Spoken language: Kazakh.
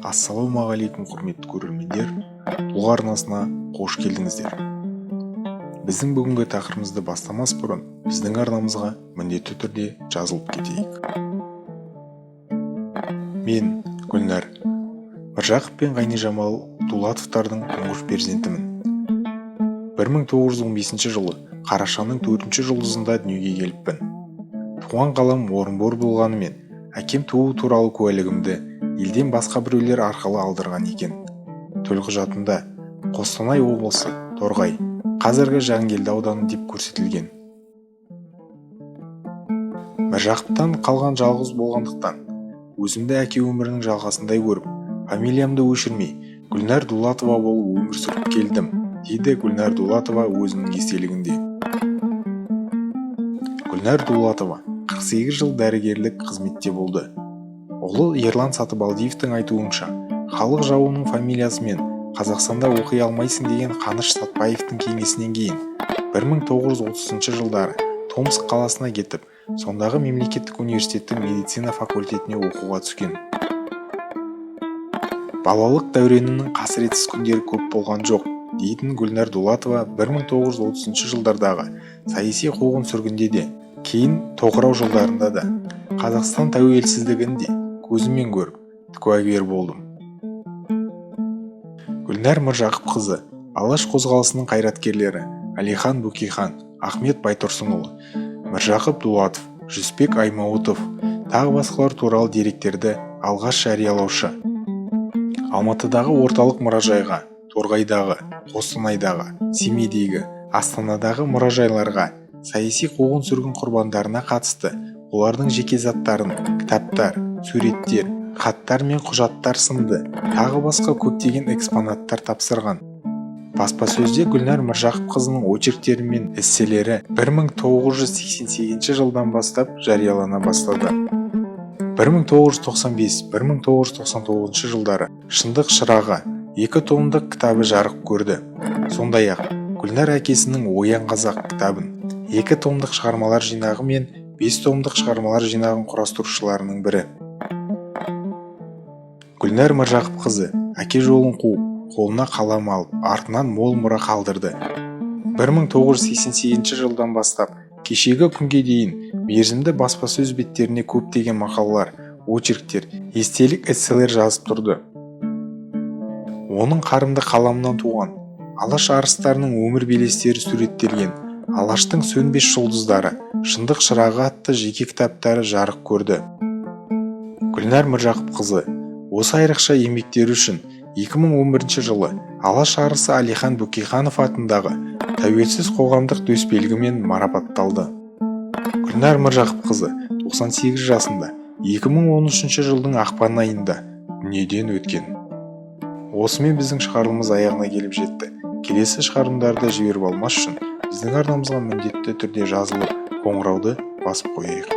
Ассалаумағалейкум, құрметті көрермендер! Тұлға арнасына қош келдіңіздер. Біздің бүгінгі тақырыбымызды бастамас бұрын біздің арнамызға міндетті түрде жазылып кетейік. Мен Гүлнәр Міржақып пен Ғайнижамал Дулатовтардың тұңғыш перзентімін. 1915 жылы қарашаның төртінші жұлдызында дүниеге келіппін. Туған қалам Орынбор болғанымен, әкем туу туралы куәлігімді елден басқа біреулер арқылы алдырған екен. Төлқұжатында Қостанай облысы, Торғай, қазіргі Жангелді ауданы деп көрсетілген. Міржақыптан қалған жалғыз болғандықтан, өзімді әке өмірінің жалғасындай көріп, фамилиямды өшірмей, Гүлнәр Дулатова болып өмір сүріп келдім, дейді Гүлнәр Дулатова өзінің естелігінде. Гүлнәр Дулатова 48 жыл дәрігерлік қызметте болды. Ұлы Ерлан Сатыбалдиевтің айтуынша, халық жауының фамилиясымен Қазақстанда оқи алмайсың деген Қаныш Сәтбаевтың кеңесінен кейін 1930 жылдары Томск қаласына кетіп, сондағы мемлекеттік университеттің медицина факультетіне оқуға түскен. Балалық дәуренімнің қасіретсіз күндері көп болған жоқ, дейтін Гүлнәр Дулатова. 1930 жылдардағы саяси қуғын-сүргінде де, кейін тоқырау жылдарында да, Қазақстан тәуелсіздігін де көзіммен көріп, куәгер болдым. Гүлнәр Міржақыпқызы Алаш қозғалысының қайраткерлері Әлихан Бөкейхан, Ахмет Байтұрсынұлы, Міржақып Дулатов, Жүсіпбек Аймауытов, тағы басқалар туралы деректерді алғаш жариялаушы. Алматыдағы орталық мұражайға, Торғайдағы, Қостанайдағы, Семейдегі, Астанадағы мұражайларға саяси қуғын-сүргін құрбандарына қатысты олардың жеке заттарын, кітаптар, суреттер, хаттар мен құжаттар сынды тағы басқа көптеген экспонаттар тапсырған. Баспасөзде Гүлнәр Міржақыпқызының очерктері мен эсселері 1988 жылдан бастап жариялана бастады. 1995-1999 жылдары «Шындық шырағы» екі томдық кітабы жарық көрді. Сондай-ақ Гүлнәр әкесінің «Оян, қазақ» кітабын, екі томдық шығармалар жинағы мен бес томдық шығармалар жинағын құрастырушыларының бірі. Гүлнәр Міржақыпқызы әке жолын қуып, қолына қалам алып, артынан мол мұра қалдырды. 1988 жылдан бастап кешегі күнге дейін мерзімді баспасөз беттеріне көптеген мақалалар, очерктер, естелік, эсселер жазып тұрды. Оның қарымды қаламынан туған Алаш арыстарының өмір белестері суреттелген «Алаштың сөнбес жұлдыздары», «Шындық шырағы» атты жеке кітаптары жарық көрді. Гүлнәр Міржақыпқызы осы айрықша еңбектері үшін 2011 жылы Алаш арысы Әлихан Бөкейханов атындағы тәуелсіз қоғамдық төсбелгімен марапатталды. Гүлнәр Міржақыпқызы 98 жасында 2013 жылдың ақпан айында дүниеден өткен. Осымен біздің шығарылымыз аяғына келіп жетті. Келесі шығарылымдарды жіберіп алмас үшін біздің арнамызға міндетті түрде жазылып, қоңырауды басып қояйық.